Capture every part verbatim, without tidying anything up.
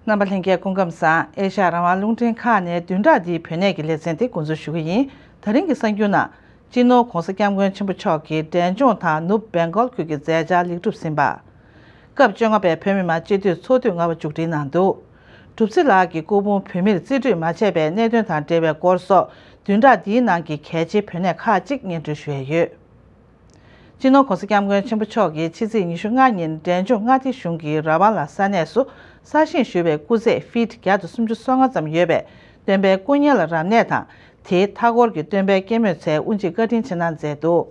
རྣམ་པ་ལྷན་རྒྱས་སྐུ་ཁམས་བཟང་། ཨེ་ཤ་ཡ་རང་དབང་རླུང་འཕྲིན་ཁང་ནས་བདུན་ཕྲག་འདིའི་བོད་གནས་ཀྱི་ལེ་ཚན་འདི་འགོ་འཛུགས་ཞུ་གི་ཡིན། ད་རིང་གི་གསར་འགྱུར་ནང་། སྤྱི་ནོར་༧གོང་ས་༧སྐྱབས་མགོན་ཆེན་པོ་མཆོག་གིས་འབྲས་ལྗོངས་དང་ནུབ་བེང་གོལ་ཁུལ་གྱི་མཛད་འཆར་ལེགས་གྲུབ་ཟིན་པ། སྐབས་བཅོ་ལྔ་པའི་བོད་མི་མང་སྤྱི་འཐུས་ཚོགས་དུས་ལྔ་པ་མཇུག་སྒྲིལ་གནང་འདུག་གྲུབ་ཚེ་ལགས་ཀྱི་སྐུ་ཕུང་བོད་མིར་རྩིས་སྤྲོད་མ་བྱས་པའི་གནད་དོན་དང་འབྲེལ་བའི་སྐོར་སོགས་བདུན་ཕྲག་འདིའི་ནང་གི་གལ་ཆེའི་བོད་གནས་ཁག་ཅིག་སྙན་སྒྲོན་ཞུ་ཡས་ཡོད། སྤྱི་ནོར་༧གོང་ས་༧སྐྱབས་མགོན་ཆེན་པོ་མཆོག་གིས་ཕྱི་ཚེས་ཉི་ཤུ་ལྔ་ཉིན་འབྲས་ལྗོངས་མངའ་སྡེ་གཞུང་གི་ར་ཝང་ལ་ས་གནས་སུ་གསར་བཞེངས་ཞུས་པའི་སྐུ་ཚད་ཕིཊ་བརྒྱ་དང་སུམ་ཅུ་སོ་ལྔ་ཙམ་ཡོད་པའི་སྟོན་པའི་སྐུ་བརྙན་ལ་རབ་གནས་དང་། དེའི་མཐའ་འཁོར་གྱི་སྟོན་པའི་སྐྱེད་མོས་ཚལ་དབུ་འབྱེད་བཀའ་དྲིན་ཆེ་གནང་མཛད་འདུག་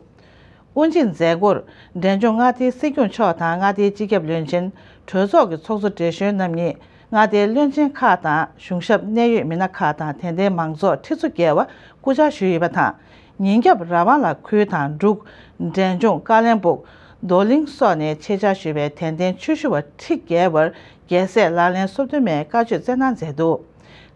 དབུ་འབྱེད་མཛད་སྒོར། འབྲས་ལྗོངས་མངའ་སྡེའི་སྲིད་སྐྱོང་མཆོག་དང་མངའ་སྡེའི་སྤྱི་ཁྱབ་བློན་ཆེན། གྲོས་ཚོགས་ཀྱི་ཚོགས་གཙོ་བགྲེས་གཞོན་རྣམ་གཉིས། མངའ་སྡེའི་བློན་ཆེན་ཁག་དང་གཞུང་ཞབས་གནད་ཡོད་མི་སྣ་ཁག་དང་དད་ལྡན་མང་ཚོགས་ཁྲི་ཚོ་བརྒལ་བ་སྐུ་བཅར་ཞུས་ཡོད་པ་དང་། ཉིན་རྒྱབ་ར་ཝང་ལ་ཁུལ་དང་འབྲུག་འབྲས་ལྗོངས། ཀ་ལོན་སྦུག་རྡོར་གླིང་སོགས་ནས་ཆེད་བཅར་ཞུས་པའི་དད་ལྡན་ཆོས་ཞུ་བ་ཁྲི་བརྒལ་བར་རྒྱལ་སྲས་ལག་ལེན་སོ་བདུན་མའི་བཀའ་ཆོས་སྩལ་གནང་མཛད་འདུག་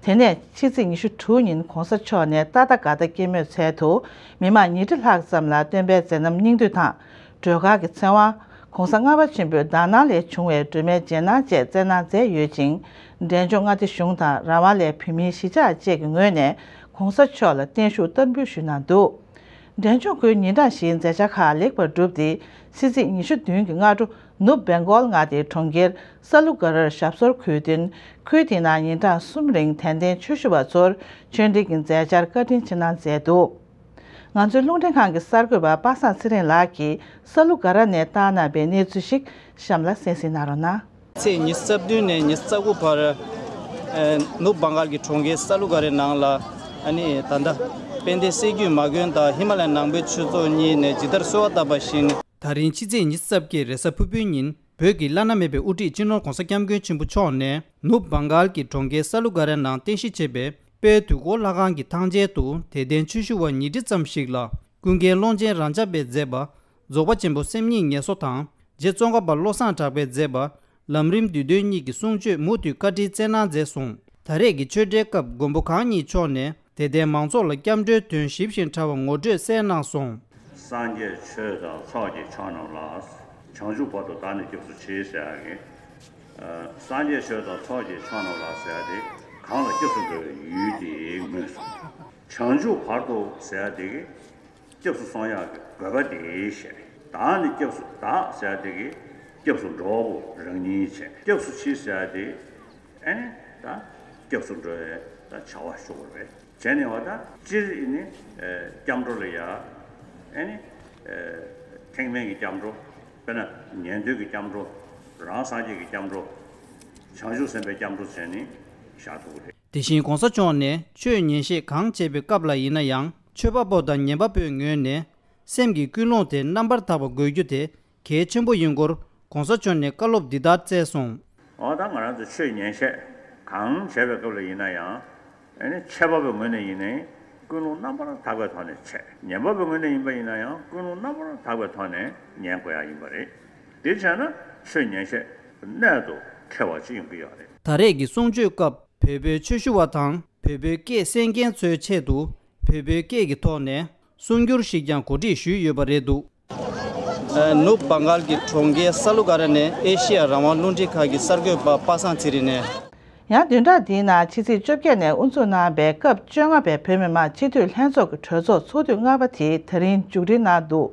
དེ་ནས་ཕྱི་ཚེས་ཉི་ཤུ་དྲུག་ཉིན་༧གོང་ས་མཆོག་ནས་ཏཱ་ཏཱ་ག་ཏཱ་སྐྱེད་མོས་ཚལ་དུ་མི་མང་ཉིས་ཁྲི་ལྷག་ཙམ་ལ་སྟོན་པའི་མཛད་རྣམ་སྙིང་བསྡུས་དང་། སྒྲོལ་དཀར་གྱི་ཚེ་དབང་། ༸གོང་ས་ལྔ་པ་ཆེན་པོའི་དག་སྣང་ལས་བྱུང་བའི་སྒྲོལ་མའི་རྗེས་གནང་བཅས་སྩལ་གནང་མཛད་ཡོད་ཅིང་། འབྲས་ལྗོངས་མངའ་སྡེ་གཞུང་དང་ར་ཝང་ལའི་བོད་མིའི་གཞིས་ཆགས་བཅས་ཀྱི་ངོས་ནས་༸གོང་ས་མཆོག་ལ་བརྟན་བཞུགས་བསྟར་འབུལ་ཞུས་གནང་འདུག་འབྲས་ལྗོངས་ཁུལ་ཉིན་གྲངས་བཞིའི་མཛད་འཆར་ཁག་ལེགས་པར་གྲུབ་སྟེ། ཕྱི་ཚེས་ཉི་ཤུ་བདུན་གྱི་སྔ་དྲོ། ནུབ་བེང་གོལ་མངའ་སྡེའི་གྲོང་ཁྱེར་ས་ལུ་ག་རར་ཞབས་སོར་འཁོད་བསྟུན། ཁུལ་དེ་ནང་ཉིན་གྲངས་གསུམ་རིང་དད་ལྡན་ཆོས་ཞུ་བ་ཚོར་ཆོས་འབྲེལ་གྱི་མཛད་འཆར་བཀའ་དྲིན་ཆེ་གནང་མཛད་འདུག་ང་ཚོའི་རླུང་འཕྲིན་ཁང་གི་གསར་འགོད་པ་པ་སངས་ཚེ་རིང་ལགས་ཀྱིས་ས་ལུ་ག་ར་ནས་བཏང་གནང་བའི་གནས་ཚུལ་ཞིག་གཤམ་ལ་གསན་གཟིགས་གནང་རོགས་གནང་། ཚེས་ཉི་ཤུ་རྩ་བདུན་ནས་ཉི་ཤུ་རྩ་དགུ་བར། ཨ། ནུབ་བང་གལ་གྱི་གྲོང་ཁྱེར་ས་ལུ་ག་རའི་ནང་ལ། ཨ་ནི་ད་ལྟ་དཔལ་ལྡན་སྲད་རྒྱུད་མ་དགོན་དང་ཧི་མ་ལ་ཡའི་ནང་པའི་ཆོས་ཚོགས་གཉིས་ནས་ཇི་ལྟར་གསོལ་བ་བཏབ་པ་བཞིན། ད་རིང་ཕྱི་ཚེས་ཉི་ཤུ་རྩ་བརྒྱད་རེས་གཟའ་ཕུར་བུའི་ཉིན་བོད་ཀྱི་བླ་ན་མེད་པའི་དབུ་ཁྲིད་སྤྱི་ནོར་༸གོང་ས་༸སྐྱབས་མགོན་ཆེན་པོ་མཆོག་ནས་ནུབ་བང་གལ་གྱི་གྲོང་ཁྱེར་ས་ལུ་ག་རའི་ནང་རྟེན་གཞི་བྱས་པའི་དཔལ་དུས་འཁོར་ལྷ་ཁང་གི་ཐང་ཆེན་དུ་དད་ལྡན་ཆོས་ཞུ་བ་ཉིས་ཁྲི་ཙམ་ཞིག་ལ་ཀུན་མཁྱེན་ཀློང་ཆེན་རང་འཇགས་པས་མཛད་པ། རྫོགས་པ་ཆེན་པོ་སེམས་ཉིད་ངལ་གསོ་དང་། རྗེ་ཙོང་ཁ་པ་བློ་བཟང་གྲགས་པས་མཛད་པ། ལམ་རིམ་བསྡུས་དོན་གཉིས་ཀྱི་གསུང་ཆོས་མུ་མཐུད་བཀའ་དྲིན་སྩལ་གནང་མཛད་སོང་། ད་རེས་ཀྱི་ཆོས་འབྲེལ་སྐབས་མགོན་པོ་གང་ཉིད་མཆོག་ནས་དད་ལྡན་མང་ཚོགས་ལ་སྐྱབས་འགྲོའི་དོན་ཞིབ་ཅིང་ཕྲ་བ་ངོ་སྤྲོད་གསན་གནང་སོང་། སངས་རྒྱས་ཆོས་དང་ཚོགས་ཀྱི་མཆོག་རྣམས་ལ། བྱང་ཆུབ་བར་དུ་བདག་ནི་སྐྱབས་སུ་མཆི་ཟེར་ཡག་གི། ཨ། སངས་རྒྱས་ཆོས་དང་ཚོགས་ཀྱི་མཆོག་རྣམས་ལ་ཟེར་ཡག་དེ་གང་ལ་སྐྱབས་སུ་འགྲོ་བའི་ཡུལ་དེ་ངོས་སོ། བྱང་ཆུབ་བར་དུ་ཟེར་ཡག་དེ་གི། སྐྱབས་སུ་སོང་ཡག་གི་དགོས་པ་དེ་བཤད། བདག་ནི་སྐྱབས་སུ། བདག་ཟེར་ཡག་དེ་གིས་སྐྱབས་སུ་འགྲོ་བ་པོ་རང་ཉིད་བྱས། སྐྱབས་སུ་མཆི་ཟེར་ཡག་དེ་ཨ་ནི་ད་སྐྱབས་སུ་འགྲོ་བའི་ད་བྱ་བ་ཞུ་དགོས་རེད། བྱས་ནས་བ་ད་སྤྱིར་ཨ་ནི་ཨ་སྐྱབས་འགྲོ་ལ་ཡ་ཨ་ནི་ཨ་ཐེག་དམན་གྱི་སྐྱབས་འགྲོ། དཔེར་ན་ཉན་ཐོས་ཀྱི་སྐྱབས་འགྲོ། རང་སངས་རྒྱས་ཀྱི་སྐྱབས་འགྲོ། བྱང་ཆུབ་སེམས་དཔའི་སྐྱབས་འགྲོ་བྱས་ནས་བཞག་ཐུབ་ཀྱི་རེད། དེ་བཞིན་༸གོང་ས་མཆོག་ནས་ཆོས་ཉན་བཤད་གང་བྱེད་པའི་སྐབས་ལ་ཡིན་ན་ཡང་ཆོས་པ་པོ་དང་ཉན་པ་པོའི་ངོས་ནས། སེམས་ཀྱི་ཀུན་སློང་དེ་རྣམ་པར་དག་པ་དགོས་རྒྱུ་དེ་གལ་ཆེན་པོ་ཡིན་སྐོར་༸གོང་ས་མཆོག་ནས་བཀའ་སློབ་འདི་ལྟར་སྩལ་སོང་། འོ་ད་ང་རང་ཚོ་ཆོས་ཉན་བཤད་གང་བྱས་པའི་སྐབས་ལ་ཡིན་ན་ཡང་། ཨ་ནི་འཆད་པ་པོའི་ངོས་ནས་ཡིན་ནའི་ཀུན་སློང་རྣམ་པར་དག་པའི་ཐོག་ནས་འཆད། ཉན་པ་པོའི་ངོས་ནས་ཡིན་པ་ཡིན་ན་ཡང་ཀུན་སློང་རྣམ་པར་དག་པའི་ཐོག་ནས་ཉན་དགོས་ཡག་ཡིན་པ་རེད། དེ་བྱས་ན་ཆོས་ཉན་བཤད་གནད་དུ་འཁེལ་བ་ཅིག་ཡོང་གི་ཡོད་རེད། ད་རེས་ཀྱི་གསུང་ཆོས་སྐབས་བོད་པའི་ཆོས་ཞུ་བ་དང་བོད་པའི་སྐད་གསན་མཁན་ཚོའི་ཆེད་དུ་བོད་པའི་སྐད་ཀྱི་ཐོག་ནས་གསུང་སྒྱུར་ཞིག་ཀྱང་གོ་སྒྲིག་ཞུས་ཡོད་པ་རེད་འདུག། ཨ། ནུབ་བང་གལ་གྱི་གྲོང་ཁྱེར་ས་ལུ་ག་ར་ནས་ཨེ་ཤེ་ཡ་རང་དབང་རླུང་འཕྲིན་ཁང་གི་གསར་འགོད་པ་པ་སངས་ཚེ་རིང་ནས། ཡང་བདུན་ཕྲག་འདིའི་ནང་ཕྱི་ཚེས་བཅོ་བརྒྱད་ནས་དབུ་འཛུགས་གནང་བའི་སྐབས་བཅོ་ལྔ་པའི་བོད་མི་མང་སྤྱི་འཐུས་ལྷན་ཚོགས་ཀྱི་གྲོས་ཚོགས་ཚོགས་དུས་ལྔ་པ་དེ་ད་རིང་མཇུག་སྒྲིལ་གནང་འདུག།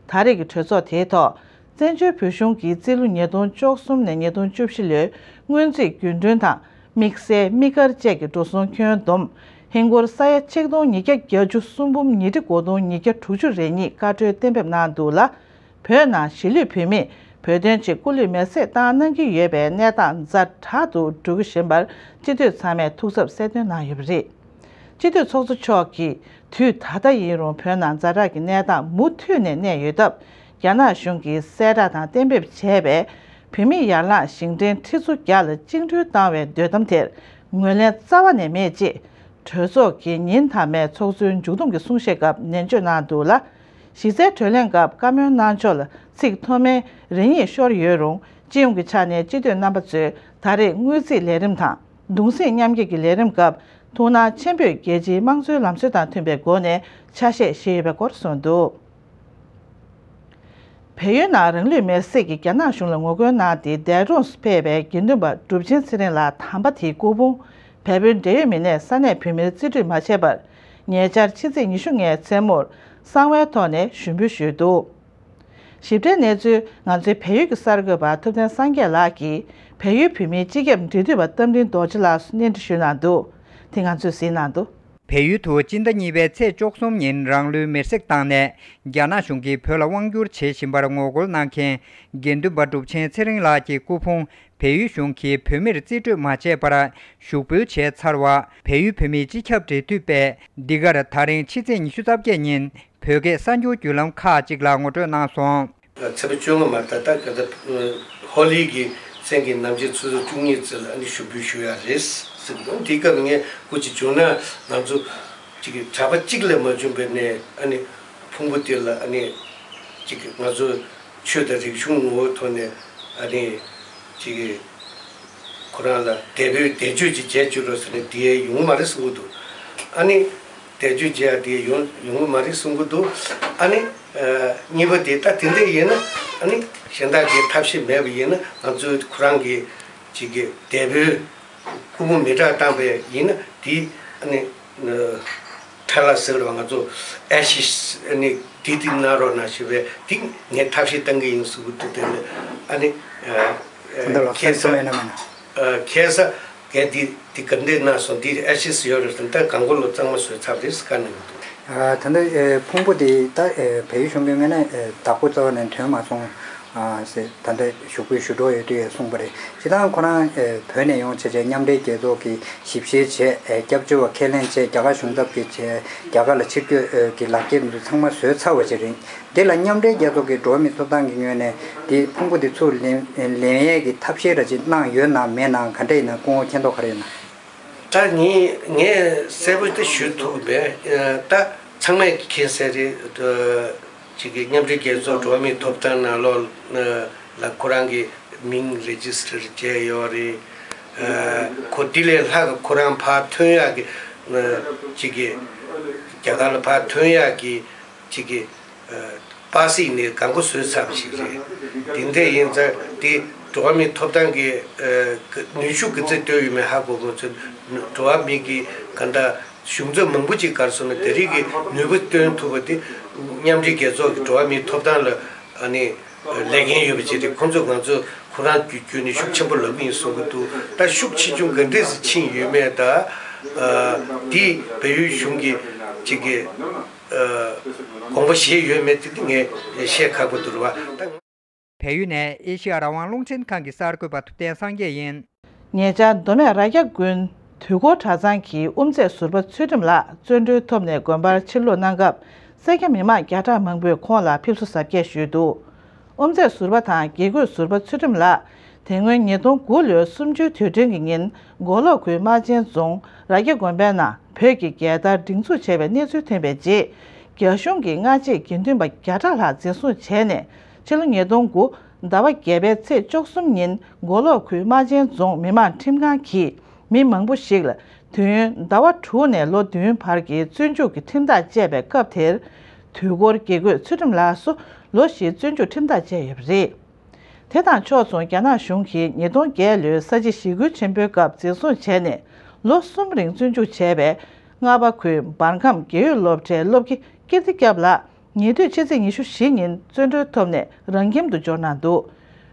ད་རེས་ཀྱི་གྲོས་ཚོགས་དེའི་ཐོག་བཙན་བྱོལ་བོད་གཞུང་གིས་རྩིས་ལོ་ཉིས་སྟོང་བཅུ་གསུམ་ནས་ཉིས་སྟོང་བཅུ་བཞི་ལོའི་སྔོན་རྩིས་རྒྱུན་གྲོན་དང་། དམིགས་བསལ་དམིགས་བཀར་བཅས་ཀྱི་འགྲོ་སོང་ཁྱོན་བསྡོམས་ཧིན་སྒོར་ས་ཡ་ཆིག་སྟོང་ཉིས་བརྒྱ་བརྒྱད་ཅུ་གསུམ་འབུམ་ཉིས་ཁྲི་དགུ་སྟོང་ཉིས་བརྒྱ་དྲུག་ཅུ་རེ་གཉིས་བཀའ་འཁྲོལ་གཏན་འབེབས་གནང་འདུག་ལ། བོད་ནང་གཞིས་ལུས་བོད་མིས་བོད་དོན་ཆེད་སྐུ་ལུས་མེར་སྲེག་བཏང་གནང་གི་ཡོད་པའི་གནས་སྟངས་ཛ་དྲག་ཏུ་འགྲོ་གི་བཞིན་པར་སྤྱི་འཐུས་ཚང་མས་ཐུགས་འཚབ་གསལ་སྟོན་གནང་ཡོད་པ་རེད། སྤྱི་འཐུས་ཚོགས་གཙོ་མཆོག་གིས་དུས་ད་ལྟ་ཡིན་རུང་བོད་ནང་ཛ་དྲག་གི་གནས་སྟངས་མུ་མཐུད་ནས་གནས་ཡོད་སྟབས། རྒྱ་ནག་གཞུང་གིས་གསལ་བསྒྲགས་དང་གཏན་འབེབས་བྱས་པའི་བོད་མི་ཡར་ལངས་བཞེངས་སྐྲུན་ཁྲི་ཚོ་བརྒྱ་ལ་བཅིངས་འགྲོལ་བཏང་བའི་འདོད་གཏམ་དེར་ངོས་ལེན་རྩ་བ་ནས་མེད་ཅེས། གྲོས་ཚོགས་ཀྱི་ཉིན་མཐའ་མའི་ཚོགས་གཙོའི་མཇུག་བསྡོམས་ཀྱི་གསུང་བཤད་སྐབས་ནན་བརྗོད་གནང་འདུག་ལ། གཞི་རྩའི་གྲོས་གླེང་སྐབས་བཀའ་མོལ་གནང་ཕྱོགས་ལ་ཚིག་མཐོ་དམན་རེ་གཉིས་ཤོར་ཡོད་རུང་། སྤྱི་ཡོངས་ཀྱི་ཆ་ནས་སྤྱི་འཐུས་རྣམ་པ་ཚོས་ད་རེས་དངུལ་རྩིས་ལས་རིམ་དང་གདུང་སེམས་མཉམ་སྐྱེད་ཀྱི་ལས་རིམ་སྐབས་ཐུགས་སྣང་ཆེན་པོས་རྒྱལ་སྤྱིའི་དམངས་གཙོའི་ལམ་སྲོལ་དང་མཐུན་པའི་སྒོ་ནས་ཆ་ཤས་བཞེས་ཡོད་པའི་སྐོར་གསུངས་འདུག། བལ་ཡུལ་ནང་རང་ལུས་མེར་སྲེག་གིས་རྒྱ་ནག་གཞུང་ལ་ངོ་རྒོལ་གནང་སྟེ་འདས་གྲོངས་སུ་ཕེབས་པའི་དགེ་འདུན་པ་གྲུབ་ཆེན་ཚེ་རིང་ལགས་དམ་པ་དེའི་སྐུ་ཕུང་བལ་པོའི་འབྲེལ་ཡོད་མི་སྣས་ས་གནས་བོད་མིར་རྩིས་སྤྲོད་མ་བྱས་པར་ཉེ་ཆར་ཕྱི་ཚེས་ཉི་ཤུ་ལྔའི་མཚན་མོར་གསང་བའི་ཐོག་ནས་ཞུ་འབུལ་ཞུས་འདུག་ཞིབ་ཕྲའི་གནས་ཚུལ་ང་ཚོའི་བལ་ཡུལ་གྱི་གསར་འགོད་པ་ཐུབ་བསྟན་སངས་རྒྱས་ལགས་ཀྱིས་བལ་ཡུལ་བོད་མིའི་སྤྱི་ཁྱབ་འབྲེལ་མཐུད་པ་རྟ་མགྲིན་རྡོ་རྗེ་ལགས་སུ་གནས་འདྲི་ཞུས་གནང་འདུག་དེ་ང་ཚོས་གཟིགས་གནང་འདུག་བལ་ཡུལ་དུ་སྤྱི་ཟླ་གཉིས་པའི་ཚེས་བཅུ་གསུམ་ཉིན་རང་ལུས་མེར་སྲེག་བཏང་ནས་རྒྱ་ནག་གཞུང་གིས་བོད་ལ་དབང་བསྒྱུར་བྱེད་བཞིན་པར་ངོ་རྒོལ་གནང་མཁན་དགེ་འདུན་པ་གྲུབ་ཆེན་ཚེ་རིང་ལགས་ཀྱི་སྐུ་ཕུང་བལ་ཡུལ་གཞུང་གིས་བོད་མིར་རྩིས་སྤྲོད་མ་བྱས་པར་ཞུགས་འབུལ་བྱས་ཚར་བ། བལ་ཡུལ་བོད་མིའི་སྤྱི་ཁྱབ་འབྲེལ་མཐུད་པས་འདི་གར་ད་རིང་ཕྱི་ཚེས་ཉི་ཤུ་རྩ་བརྒྱད་ཉིན་བོད་སྐད་གསར་འགྱུར་བརྒྱུད་ལམ་ཁག་ཅིག་ལ་ངོ་སྤྲོད་གནང་སོང་། ཚེས་པ་བཅོ་ལྔ་མ་ད་ལྟ་ག་ད་ཧོ་ལི་གི་མཚན་གྱི་ནམ་ཕྱེད་ཆུ་ཚོད་བཅུ་གཉིས་ཙམ་ལ་ཨ་ནི་ཞུ་འབུལ་ཞུ་ཡ་རེད་ཟེར་གི་འདུག་དེའི་སྐབས་ངས་སྐུ་མཁྱེན་བྱུང་ན་ང་ཚོ་ཅིག་གྲྭ་པ་གཅིག་ལས་མ་བྱུང་བའི་ནས་ཨ་ནི་ཕུང་པོ་དེ་ལ་ཨ་ནི་ཅིག་ང་ཚོ་ཆོས་དང་རིག་གཞུང་ངོ་བོའི་ཐོག་ནས་ཨ་ནི་ཅིག་ཁོ་རང་ལ་དད་པའི་དད་གུས་ཅིག་བྱས་བཅུག་རོགས་ཟེར་ནས་དེ་ཡོང་གི་མ་རེད་གསུང་གི་འདུག་ཨ་ནི་དད་གུས་བྱས་ཡ་དེ་ཡོང་ཡོང་གི་མ་རེད་གསུང་གི་འདུག་ཨ་ནི་གཉིས་པ་དེ་ད་དེ་འདྲ་ཡིན་ན་ཨ་ནི་གཞན་དག་གིས་ཐབས་ཤེས་མེད་པ་ཡིན་ན་ང་ཚོས་ཁོ་རང་གི་ཅིག་གི་དད་པའི་སྐུ་ཕུང་མེ་སྲེག་བཏང་པ་ཡིན་ན་དེ་ཨ་ནི་ཁྲལ་ལ་ཟེར་བ་ང་ཚོ་ཨེ་ཤི་ཨ་ནི་དེ་དེ་གནང་རོགས་གནང་ཞེས་པའི་དེ་ངས་ཐབས་ཤེས་བཏང་གི་ཡིན་གསུང་གི་འདུག་དེ་ནི་ཨ་ནི་ད་ལྟ་ལོ་ཁ་ཁེ་ས་སོང་ཡོད་ན་མེད་ན། ཁེ་ས་གལ་ཏེ་དེ་ག་འདྲས་གནང་སོང་དེ་ཨེ་ཤི་ཡོད་རེད་ཟེར་ད་གང་གོ་ལོ་གཙང་མ་བཟོས་ཚར་རེད་བཀའ་གནང་གི་འདུག་ད་ལྟ་ཕུང་པོ་དེ་ད་བལ་ཡུལ་གཞུང་གི་ངོས་ནས་བདག་པོ་རྩ་བ་ནས་ཐོན་མ་སོང་ཟེར་ད་ལྟ་ཞུགས་འབུལ་ཞུ་འགྲོ་ཡོད་དུས་གསུངས་པ་རེད། སྤྱིར་བཏང་ཁོ་རང་བོད་ནས་ཡོང་བྱས་བྱས་མཉམ་འབྲེལ་རྒྱལ་ཚོགས་ཀྱི་ཞིབ་བཤེར་བྱས་སྐྱབས་བཅོལ་བ་ཁས་ལེན་བྱས་རྒྱ་གར་གཞུང་ཚབ་ཀྱི་བྱས་རྒྱ་གར་ལ་ཕྱིར་སྐྱོད་ཀྱི་ལག་འཁྱེར་འདི་ཚོ་ཚང་མ་བཟོས་ཚར་བ་ཞིག་རེད། འདི་ལ་མཉམ་འབྲེལ་རྒྱལ་ཚོགས་ཀྱི་འགྲོ་བ་མིའི་ཐོབ་ཐང་གི་ངོས་ནས་འདི་ཕུང་པོ་འདི་ཚུར་ལེན་ལེན་ཡས་ཀྱི་ཐབས་ཤེས་ར་ཅིག་གནང་ཡོད་ན་མེད་ན་ག་འདྲ་ཡིན་ན་སྐུ་ངོ་མཁྱེན་རྟོགས་ག་རེ་ཡོད་ན། ད་ངས་ངས་གསལ་པོ་དེ་ཞུ་ཐུབ་མེད། ད་ཚང་མས་མཁྱེན་གསལ་རེད། ཅིག་གི་མཉམ་འབྲེལ་རྒྱལ་ཚོགས་འགྲོ་བ་མིའི་ཐོབ་ཐང་ནང་ལོགས་ལ་ཁོ་རང་གི་མིང་རེ་ཇི་སི་ཊར་བྱས་ཡོད་རེད། ཁོ་དེ་ལས་ལྷག་གི་ཁོ་རང་ཕར་ཐོན་ཡག་གི་ཅིག་གི་རྒྱ་གར་ལ་ཕར་ཐོན་ཡག་གི་ཅིག་གི་པ་སི་ནས་གང་གོ་བཟོས་ཚར་བ་ཞིག་རེད། དེ་འདྲ་ཡིན་ཙང་དེ་འགྲོ་བ་མིའི་ཐོབ་ཐང་གི་ནུས་ཤུགས་གི་ཚད་བཏོན་ཡོད་མེད་ཧ་གོ་དགོས་ཚུལ་འགྲོ་བ་མི་གི་ག་འདྲ་གཞུང་ཚབ་མང་པོ་ཅིག་གར་སོང་ན་དེ་རིགས་ཀྱི་ནུས་པ་བཏོན་ཐུབ་པ་དེ་མཉམ་འབྲེལ་རྒྱལ་ཚོགས་ཀྱི་འགྲོ་བ་མིའི་ཐོབ་ཐང་ལ་ཨ་ནི་ལས་འགན་ཡོད་པ་ཅིག་རེད། ཁོང་ཚོས་ང་ཚོ་ཁོ་རང་བརྒྱུད་བརྒྱུད་ནས་ཤུགས་ཆེན་པོ་ལབ་ཀྱི་ཡིན་གསུང་གི་འདུག་ད་ཤུགས་ཆེ་ཆུང་ག་འདྲས་སུ་ཕྱིན་ཡོད་མེད་དང་དེ་བལ་ཡུལ་གཞུང་གི་ཅིག་གི་དགོངས་པ་བཞེས་ཡོད་མེད་དེ་ངས་བཤད་ཁག་པོ་འདུག་རེད་བ། བལ་ཡུལ་ནས་ཨེ་ཤི་ཡ་རང་དབང་རླུང་འཕྲིན་ཁང་གི་གསར་འགོད་པ་ཐུབ་བསྟན་སངས་རྒྱས་ཡིན། ཉེ་ཆར་མདོ་སྨད་རྭ་རྒྱ་དགོན་དུས་འཁོར་གྲྭ་ཚང་གི་དབུ་མཛད་ཟུར་པ་ཚུལ་ཁྲིམས་ལགས་བཙོན་གྲོལ་ཐོབ་ནས་དགོན་པར་ཕྱིར་ལོག་གནང་སྐབས་སེར་སྐྱ་མི་མང་བརྒྱ་ཕྲག་མང་པོས་ཁོང་ལ་ཕེབས་བསུ་གཟབ་རྒྱས་ཞུས་འདུག་དབུ་མཛད་ཟུར་པ་དང་དགེ་བསྐོས་ཟུར་པ་ཚུལ་ཁྲིམས་ལགས་དེ་སྔོན་ཉིས་སྟོང་དགུ་ལོའི་གསུམ་བཅུའི་དུས་དྲན་གྱི་ཉིན་མགོ་ལོག་ཁུལ་རྨ་ཆེན་རྫོང་རྭ་རྒྱ་དགོན་པའི་ནང་བོད་ཀྱི་རྒྱལ་དར་སྒྲེང་འཛུགས་བྱས་པའི་གནས་ཚུལ་ཐོན་པའི་རྗེས། རྒྱ་གཞུང་གིས་སྔ་རྗེས་དགེ་འདུན་པ་བརྒྱ་ཕྲག་ལྷག་འཛིན་བཟུང་བྱས་ནས་ཕྱི་ལོ་ཉིས་སྟོང་དགུ་ཟླ་བ་བརྒྱད་པའི་ཚེས་བཅུ་གསུམ་ཉིན་མགོ་ལོག་ཁུལ་རྨ་ཆེན་རྫོང་མི་དམངས་ཁྲིམས་ཁང་གིས་མི་མང་པོ་ཞིག་ལ་དུས་ཡུན་ཟླ་བ་དྲུག་ནས་ལོ་བདུན་བར་གྱི་བཙོན་འཇུག་གི་ཁྲིམས་ཐག་བཅད་པའི་སྐབས་དེར། དུས་འཁོར་དགེ་བསྐོས་ཚུལ་ཁྲིམས་ལགས་སུ་ལོ་བཞིའི་བཙོན་འཇུག་ཁྲིམས་ཐག་བཅད་ཡོད་པ་རེད། དེ་དང་ཕྱོགས་མཚུངས་རྒྱ་ནག་གཞུང་གིས་ཉིས་སྟོང་བརྒྱད་ལོའི་ས་བྱི་ཞི་རྒོལ་ཆེན་པོའི་སྐབས་འཛིན་བཟུང་བྱས་ནས་ལོ་གསུམ་རིང་བཙོན་འཇུག་བྱས་པའི་རྔ་པ་ཁུལ་འབར་ཁམས་རྒས་ཡོལ་སློབ་གྲྭའི་སློབ་དགེ་ཀིརྟི་སྐྱབས་ལགས་ཉེ་དུས་ཕྱི་ཚེས་ཉི་ཤུ་བཞི་ཉིན་བཙོན་གྲོལ་ཐོབ་ནས་རང་ཁྱིམ་དུ་འབྱོར་གནང་འདུག་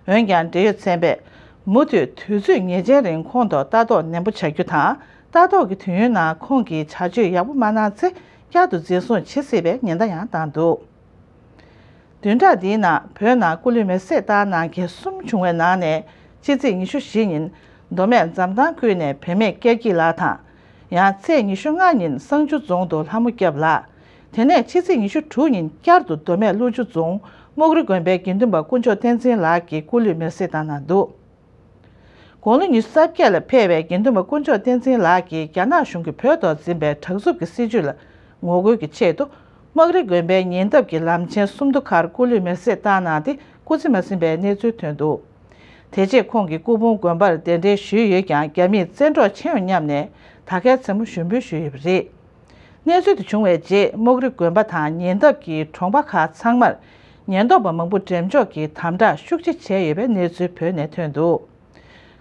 འོན་ཀྱང་འབྲེལ་ཡོད་ཚན་པས་མུ་མཐུད་དུས་ཚོད་ངེས་ཅན་རིང་ཁོང་ཐོག་ལྟ་རྟོག་ནན་པོ་བྱ་རྒྱུ་དང་ལྟ་རྟོག་གི་དུས་ཡུན་ནང་ཁོང་གིས་བྱ་སྤྱོད་ཡག་པོ་མ་གནང་ཚེ་བསྐྱར་དུ་འཛིན་བཟུང་བྱེད་སྲིད་པའི་ཉེན་བརྡ་ཡང་བཏང་འདུག་བདུན་ཕྲག་འདིའི་ནང་བོད་ནང་སྐུ་ལུས་མེར་སྲེག་བཏང་གནང་མཁན་གསུམ་བྱུང་བའི་ནང་ནས་ཕྱི་ཚེས་ཉི་ཤུ་བཞི་ཉིན་མདོ་སྨད་འཛམ་ཐང་ཁུལ་ནས་བུད་མེད་སྐྱབས་སྐྱིད་ལགས་དང་། ཡང་ཚེས་ཉི་ཤུ་ལྔ་ཉིན་བསང་ཆུ་རྫོང་དུ་ལྷ་མོ་སྐྱབས་ལགས། དེ་ནས་ཕྱི་ཚེས་ཉི་ཤུ་དྲུག་ཉིན་བསྐྱར་དུ་མདོ་སྨད་ཀླུ་ཆུ་རྫོང་སྨུག་རི་དགོན་པའི་དགེ་འདུན་པ་དཀོན་མཆོག་བསྟན་འཛིན་ལགས་ཀྱིས་སྐུ་ལུས་མེར་སྲེག་བཏང་གནང་འདུག་དགུང་ལོ་ཉི་ཤུ་རྩ་བརྒྱད་ལ་ཕེབས་པའི་དགེ་འདུན་པ་དཀོན་མཆོག་བསྟན་འཛིན་ལགས་ཀྱིས་རྒྱ་ནག་གཞུང་གིས་བོད་ཐོག་འཛིན་པའི་དྲག་རྩུབ་ཀྱི་སྲིད་བྱུས་ལ་ངོ་རྒོལ་གྱི་ཆེད་དུ་སྨག་རི་དགོན་པའི་ཉེ་འདབས་ཀྱི་ལམ་ཆེན་སུམ་མདོ་ཁར་སྐུ་ལུས་མེར་སྲེག་བཏང་གནང་སྟེ་སྐུ་ཚེ་མ་ཟིན་པའི་གནས་ཚུལ་ཐོན་འདུག་དེ་རྗེས་ཁོང་གི་སྐུ་ཕུང་དགོན་པར་གདན་འདྲེན་ཞུས་ཡོད་ཀྱང་རྒྱ་མིས་བཙན་འཕྲོག་ཕྱིན་ཡོང་སྙམ་ནས་ད་གའི་མཚན་མོ་ཞུ་འབུལ་ཞུས་ཡོད་པ་རེད། གནས་ཚུལ་དེ་བྱུང་བའི་རྗེས་སྨུག་རི་དགོན་པ་དང་ཉེ་འདབས་ཀྱི་གྲོང་པ་ཁག་ཚང་མར་ ཉེན་རྟོག་པ་མང་པོ་འགྲེམས་འཇོག་གིས་དམ་དྲག་ཤུགས་ཆེ་བྱས་ཡོད་པའི་གནས་ཚུལ་བོད་ནས་ཐོན་འདུག་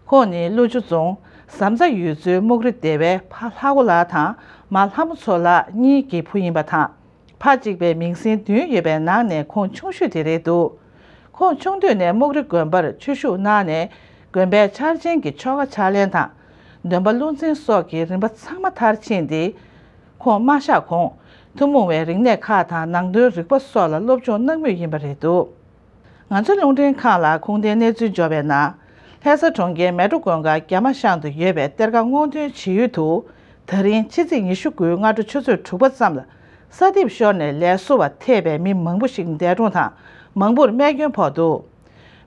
ཁོང་ནི་ཀླུ་ཆུ་རྫོང་ཟམ་རྩ་ཡུལ་ཚོའི་སྨུག་རི་སྡེ་བའི་ཕ་ལྷ་མགོ་ལགས་དང་མ་ལྷ་མོ་མཚོ་ལགས་གཉིས་ཀྱི་བུ་ཡིན་པ་དང་། ཕ་གཅིག་པའི་མིང་སྲིང་བདུན་ཡོད་པའི་ནང་ནས་ཁོང་ཆུང་ཤོས་དེ་རེད་འདུག་ཁོང་ཆུང་དུས་ནས་སྨུག་རི་དགོན་པར་ཆོས་ཞུགས་གནང་ནས་དགོན་པའི་འཆར་ཅན་གྱི་ཆོ་ག་ཕྱག་ལེན་དང་། འདོན་པ་བློ་འཛིན་སོགས་ཀྱི་རིམ་པ་ཚང་མ་མཐར་ཕྱིན་ཏེ། ཁོང་མ་གཤགས་གོང་ཐུན་མོང་བའི་རིག་གནས་ཁག་དང་ནང་དོན་རིག་པ་སོགས་ལ་སློབ་སྦྱོང་གནང་མུས་ཡིན་པ་རེད་འདུག་ང་ཚོའི་རླུང་འཕྲིན་ཁང་ལ་ཁུངས་ལྡན་གནས་ཚུལ་འབྱོར་བའི་ནང་། ལྷ་ས་གྲོང་ཁྱེར་མལ་གྲོ་གུང་དཀར་རྒྱ་མ་ཤང་དུ་ཡོད་པའི་གཏེར་ཁ་སྔོག་འདོན་བྱེད་ཡུལ་དུ། ད་རིང་ཕྱི་ཚེས་ཉི་ཤུ་དགུའི་སྔ་དྲོ་ཆུ་ཚོད་དྲུག་པ་ཙམ་ལ། ས་ཐིབས་ཤོར་ནས་ལས་བཟོ་བ་ཐེ་བའི་མི་མང་པོ་ཞིག་འདས་གྲོངས་དང་། མང་པོར་རྨས་སྐྱོན་ཕོག་འདུག་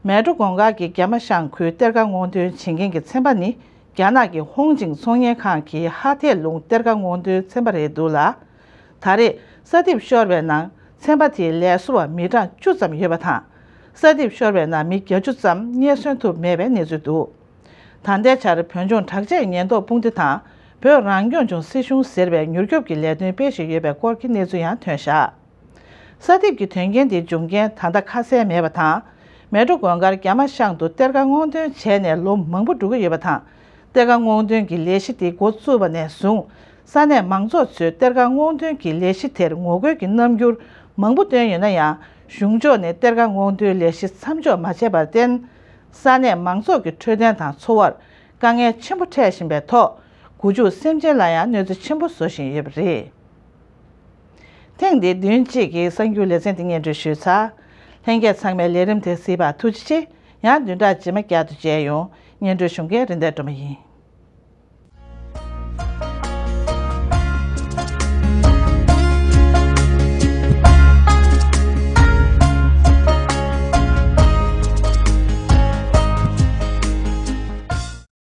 མལ་གྲོ་གུང་དཀར་གྱི་རྒྱ་མ་ཤང་ཁུལ་གཏེར་ཁ་སྔོག་འདོན་བྱེད་མཁན་གྱི་ཚན་པ་ནི། རྒྱ་ནག་གི་ཧོང་ཅིང་ཚོང་གཉེར་ཁང་གི་ཧ་ཐེ་ལུང་གཏེར་ཁ་སྔོག་འདོན་ཚན་པ་རེད་འདུག་ལ། ད་རེས་ས་ཐིབས་ཤོར་བའི་ནང་ཚན་པ་དེའི་ལས་བཟོ་བ་མི་གྲངས་བཅུ་ཙམ་ཡོད་པ་དང་། ས་ཐིབས་ཤོར་བའི་ནང་མི་བརྒྱད་ཅུ་ཙམ་རྙེད་སོན་ཐུབ་མེད་པའི་གནས་ཚུལ་འདུག་ད་ལྟའི་ཆར་བོད་ལྗོངས་དྲག་ཆས་ཉེན་རྟོག་དཔུང་སྡེ་དང་། བོད་རང་སྐྱོང་ལྗོངས་སྲིད་གཞུང་ཟེར་བས་མྱུར་སྐྱོབ་ཀྱི་ལས་དོན་སྤེལ་བཞིན་ཡོད་པའི་སྐོར་གྱི་གནས་ཚུལ་ཡང་ཐོན་བཞག་ས་ཐིབས་ཀྱི་དོན་རྐྱེན་དེ་འབྱུང་རྐྱེན་ད་ལྟ་ཁ་གསལ་མེད་པ་དང་། མལ་གྲོ་གུང་དཀར་རྒྱ་མ་ཤང་དུ་གཏེར་ཁ་སྔོག་འདོན་བྱས་ནས་ལོ་མང་པོ་འགྲོ་གི་ཡོད་པ་དང་། གཏེར་ཁ་སྔོག་འདོན་གྱི་ལས་གཞི་དེ་འགོ་བཙུགས་པ་ནས་བཟུང་། ས་གནས་མང་ཚོགས་ཚོས་གཏེར་ཁ་སྔོག་འདོན་གྱི་ལས་གཞི་དེར་ངོ་རྒོལ་གྱི་རྣམ་འགྱུར་མང་པོ་བཏོན་ཡོད་ན་ཡང་། གཞུང་ཕྱོགས་ནས་གཏེར་ཁ་སྔོག་འདོན་ལས་གཞི་མཚམས་འཇོག་མ་བྱས་པར་བརྟེན། ས་གནས་མང་ཚོགས་ཀྱི་འཕྲོད་བསྟེན་དང་འཚོ་བར་དཀའ་ངལ་ཆེན་པོ་འཕྲད་བཞིན་པའི་ཐོག་སྒོ་ཕྱུགས་སེམས་ཅན་ལ་ཡང་གནོད་འཚེ་ཆེན་པོ་བཟོ་བཞིན་ཡོད་པ་རེད། ཐེངས་འདིའི་བདུན་གཅིག་གི་གསར་འགྱུར་ལེ་ཚན་འདི་སྙན་སྒྲོན་ཞུས་ཚར། ལྷན་རྒྱས་ཚང་མས་ལས་རིམ་དེ་གཟིགས་པར་ཐུགས་རྗེ་ཆེ། ཡང་བདུན་ཕྲག་རྗེས་མ་བསྐྱར་དུ་མཇལ་ཡོང་། སྙན་སྒྲོན་ཞུ་མཁན་རིན་ལྡན་སྒྲོལ་མ་ཡིན།